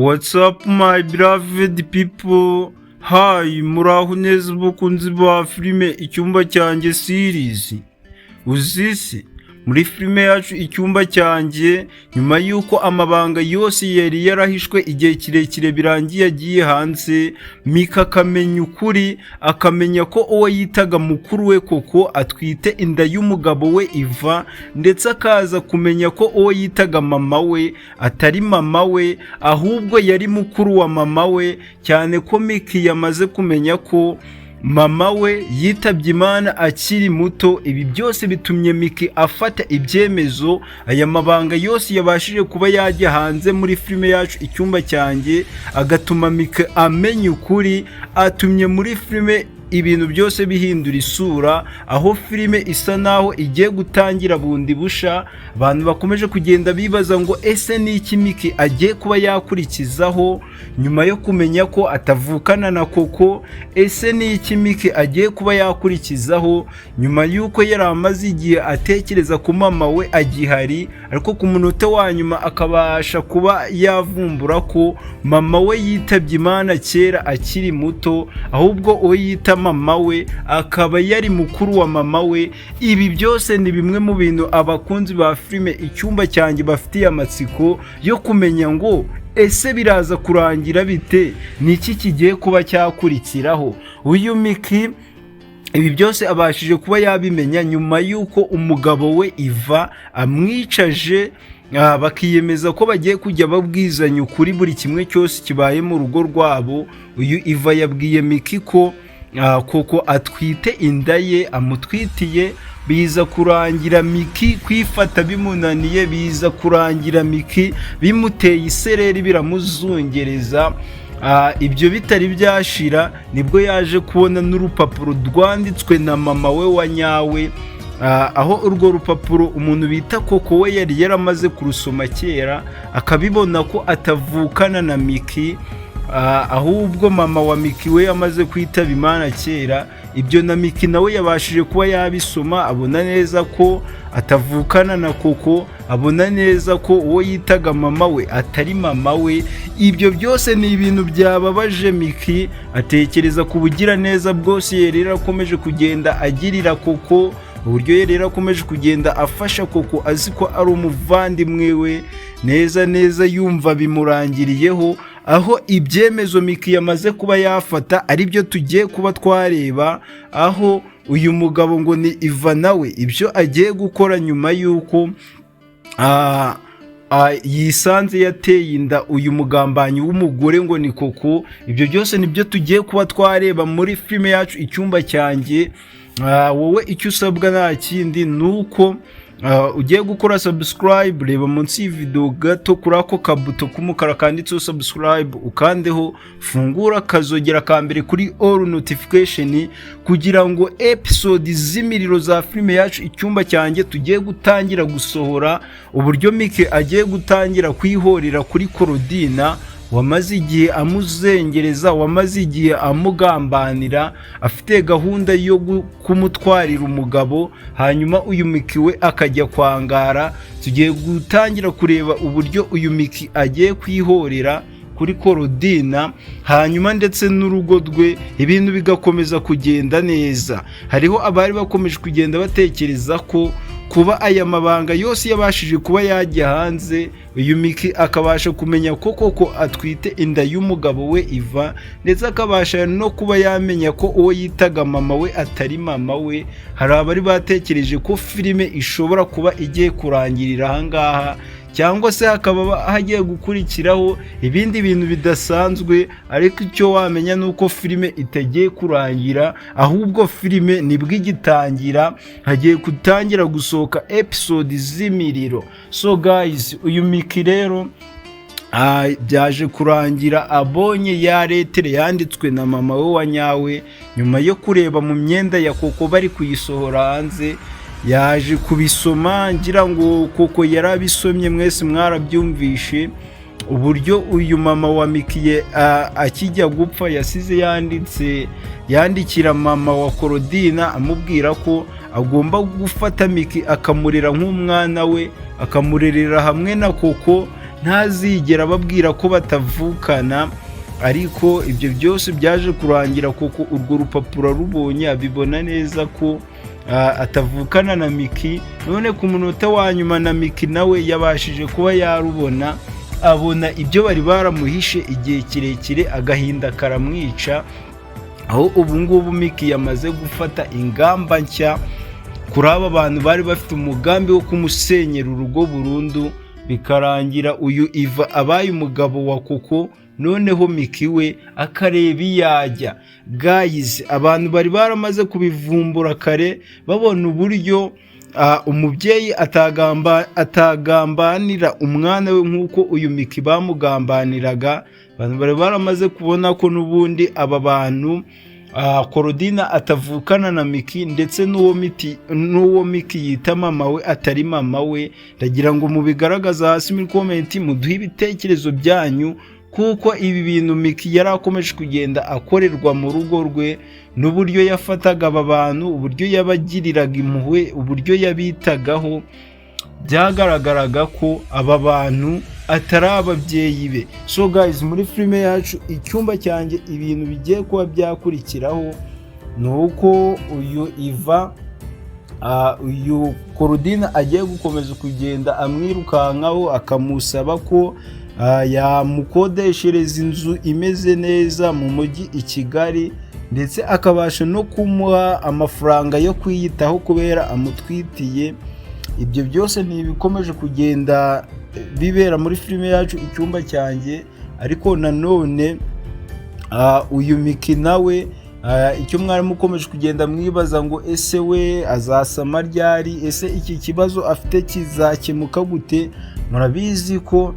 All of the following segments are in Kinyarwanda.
What's up, my beloved people? Hi, muraho neza bakunzi ba filime Icyumba Cyanjye series. Uzi se muri filime yacu Icyumba Cyanjye, nyuma y'uko amabanga yose yari yarahishwe igihe kirekire birangiye agiye hanze, Mika akamenya ukuri, akamenya ko uwo yitaga mukuru we Koko atwite inda y'umugabo we Iva, ndetse akaza kumenya ko uwo yitaga mama we atari mama we, ahubwo yari mukuru wa mama we, cyane ko Miki yamaze kumenya ko mama we yitabye Imana akiri muto. Ibi byose bitumye Miki afata ibyemezo. Aya mabanga yose yabashije kuba yajya hanze muri filime yacu Icyumba Cyanjye, agatuma Miki amenya ukuri, atumye muri filime ibintu byose bihindura isura, aho filime isa naho igiye gutangira bundi busha. Abantu bakomeje kugenda bibaza ngo: "Ese ni iki Miki agiye kuba yakurikizaho nyuma yo kumenya ko atavukana na Koko? Ese ni iki Miki agiye kuba yakurikizaho nyuma y'uko yari amaze igihe atekereza ko mama we agihari, ariko ku munota wa nyuma akabasha kuba yavumbura ko mama we yitabye Imana kera akiri muto, ahubwo uwo yita mama we akaba yari mukuru wa mama we?" Ibi byose ni bimwe mu bintu abakunzi ba filime Icyumba Cyanjye bafitiye amatsiko yo kumenya ngo: "Ese biraza kurangira bite? Ni iki kigiye kuba cyakurikiraho?" Uyu Miki ibi byose abashije kuba yabimenya nyuma y'uko umugabo we Iva amwicaje, bakiyemeza ko bagiye kujya babwizanya ukuri buri kimwe cyose kibaye mu rugo rwabo. Uyu Iva yabwiye Miki ko Koko atwite inda ye amutwitiye. Biza kurangira Miki kwifata bimunaniye, biza kurangira Miki bimuteye isereri, biramuzungereza. Ibyo bitari byashira, nibwo yaje kubona n'urupapuro rwanditswe na mama we wa nyawe, aho urwo rupapuro umuntu bita Koko we yari yaramaze kurusoma kera, akabibona ko atavukana na Miki, ahubwo mama wa Miki we yamaze kwitaba Imana kera. Ibyo na Miki nawe yabashije kuba yabisoma, abona neza ko atavukana na Koko, abona neza ko uwo yitaga mama we atari mama we. Ibyo byose ni ibintu byababaje Miki, atekereza ku bugiraneza bwose yari yarakomeje kugenda agirira Koko, uburyo yari yarakomeje kugenda afasha Koko azi ko ari umuvandimwe we neza neza, yumva bimurangiriyeho. Aho ibyemezo Miki yamaze kuba yafata ari byo tugiye kuba twareba, aho uyu mugabo ngo ni Iva nawe ibyo agiye gukora nyuma y'uko yisanze yateye inda uyu mugambanyi w'umugore ngo ni Koko. Ibyo byose nibyo tugiye kuba twareba muri filime yacu Icyumba Cyanjye. Wowe icyo usabwa nta kindi, ni uko ugiye gukora subscribe. Reba munsi y'ivideo gato kuri ako kabuto k'umukara kanditseho subscribe, ukandeho, fungura akazogera ka mbere kuri all notification, kugira ngo episode z'imiriro za filime yacu Icyumba Cyanjye tugiye gutangira gusohora, uburyo Mike agiye gutangira kwihorera kuri Korodina wamaze igihe amuzengereza, wamaze igihe amugambanira, afite gahunda yo kumutwarira umugabo, hanyuma uyu Miki we akajya kwangara. Tugiye gutangira kureba uburyo uyu Miki agiye kwihorera kuri Korodina, hanyuma ndetse n'urugo rwe ibintu bigakomeza kugenda neza. Hariho abari bakomeje kugenda batekereza ko kuba aya mabanga yose yabashije kuba yajya hanze, uyu Miki akabasha kumenya ko Koko atwite inda y'umugabo we Iva, ndetse akabasha no kuba yamenya ko uwo yitaga mama we atari mama we, hari abari batekereje ko filime ishobora kuba igiye kurangirira ahangaha, cyangwa se hakaba hagiye gukurikiraho ibindi bintu bidasanzwe. Ariko icyo wamenya ni uko filime itagiye kurangira, ahubwo filime nibwo igitangira, hagiye gutangira gusohoka episode z'imiriro. So guys, uyu Miki rero byaje kurangira abonye ya lettre yanditswe na mama we wa nyawe, nyuma yo kureba mu myenda ya Koko bari kuyisohora hanze. Yaje kubisoma, ngira ngo Koko yarabisomye, mwese mwarabyumvishe uburyo uyu mama wa Mikiye akijya gupfa yasize yanditse, yandikira mama wa Korodina amubwira ko agomba gufata Miki akamurera nk'umwana we, akamurerera hamwe na Koko. ntazigera ababwira ko batavukana. Ariko ibyo byose byaje kurangira kuko urwo rupapuro arubonye, abibona neza ko atavukana na Miki. None ku munota wa nyuma na Miki nawe yabashije kuba yarubona, abona ibyo bari baramuhishe igihe kirekire, agahinda karamwica. Aho ubu ngubu Miki yamaze gufata ingamba nshya kuri aba bantu bari bafite umugambi wo kumusenyera urugo burundu, bikarangira uyu Iva abaye umugabo wa Koko, noneho Miki we akareba iyo ajya. Guys, abantu bari baramaze kubivumbura kare, babona uburyo umubyeyi atagambanira umwana we nk'uko uyu Miki bamugambaniraga. Abantu bari baramaze kubona ko n'ubundi aba bantu, Korodina atavukana na Miki, ndetse n'uwo Miki yita mama we atari mama we. Ndagira ngo mubigaragaza hasi muri comment, muduhe ibitekerezo byanyu, kuko ibi bintu Miki yari akomeje kugenda akorerwa mu rugo rwe, n'uburyo yafataga aba bantu, uburyo yabagiriraga impuhwe, uburyo yabitagaho, byagaragaraga ko aba bantu atari ababyeyi be. So guys, muri filime yacu Icyumba Cyanjye, ibintu bigiye kuba byakurikiraho ni uko uyu Iva, uyu Korodina agiye gukomeza kugenda amwirukankaho, akamusaba ko yamukodeshereza inzu imeze neza mu mujyi i Kigali, ndetse akabasha no kumuha amafaranga yo kwiyitaho kubera amutwitiye. Ibyo byose ni ibikomeje kugenda bibera muri filime yacu Icyumba Cyanjye. Ariko nanone uyu Miki nawe, icyo mwari mukomeje kugenda mwibaza ngo: "Ese we azasama ryari? Ese iki kibazo afite kizakemuka gute?" Murabizi ko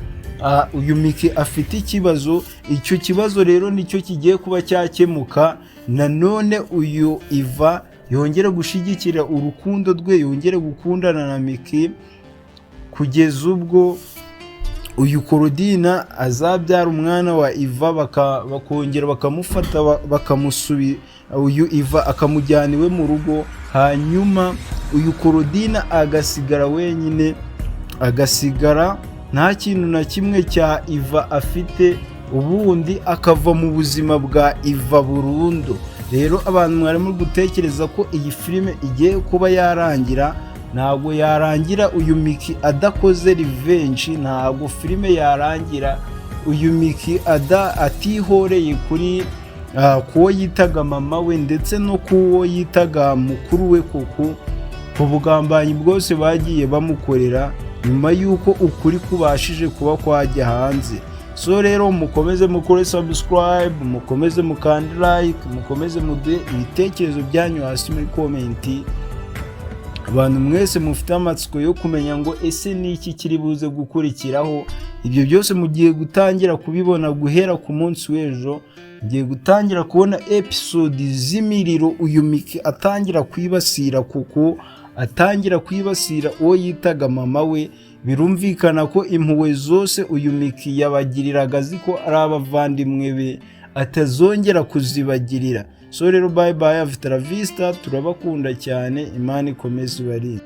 uyu Miki afite ikibazo. Icyo kibazo rero nicyo kigiye kuba cyakemuka, nanone uyu Iva yongere gushyigikira urukundo rwe, yongere gukundana na Miki, kugeza ubwo uyu Korodina azabyara umwana wa Iva, bakongera bakamufata, bakamusubi uyu Iva akamujyana iwe mu rugo, hanyuma uyu Korodina agasigara wenyine, agasigara nta kintu na kimwe cya Iva afite, ubundi akava mu buzima bwa Iva burundu. Rero abantu mwari muri gutekereza ko iyi filime igiye kuba yarangira, ntabwo yarangira uyu Miki adakoze revenge. Ntabwo filime yarangira uyu Miki atihoreye kuri kuwo yitaga mama we, ndetse no kuwo yitaga mukuru we, kuko ku bugambanyi bwose bagiye bamukorera nyuma y'uko ukuri kubashije kuba kwajya hanze. So rero mukomeze mukore subscribe, mukomeze mukande like, mukomeze muduhe ibitekerezo byanyu hasi muri comment. Abantu mwese mufite amatsiko yo kumenya ngo: "Ese ni iki kiri buze gukurikiraho?" Ibyo byose mugiye gutangira kubibona guhera ku munsi w'ejo. Mugiye gutangira kubona episode z'imiriro, uyu Miki atangira kwibasira, kuko atangira kwibasira uwo yitaga mama we. Birumvikana ko impuhwe zose uyu Miki yabagiriraga azi ko ari abavandimwe be atazongera kuzibagirira. So rero, bye bye, hasta la vista, turabakunda cyane, Imana ikomeze ibarinde.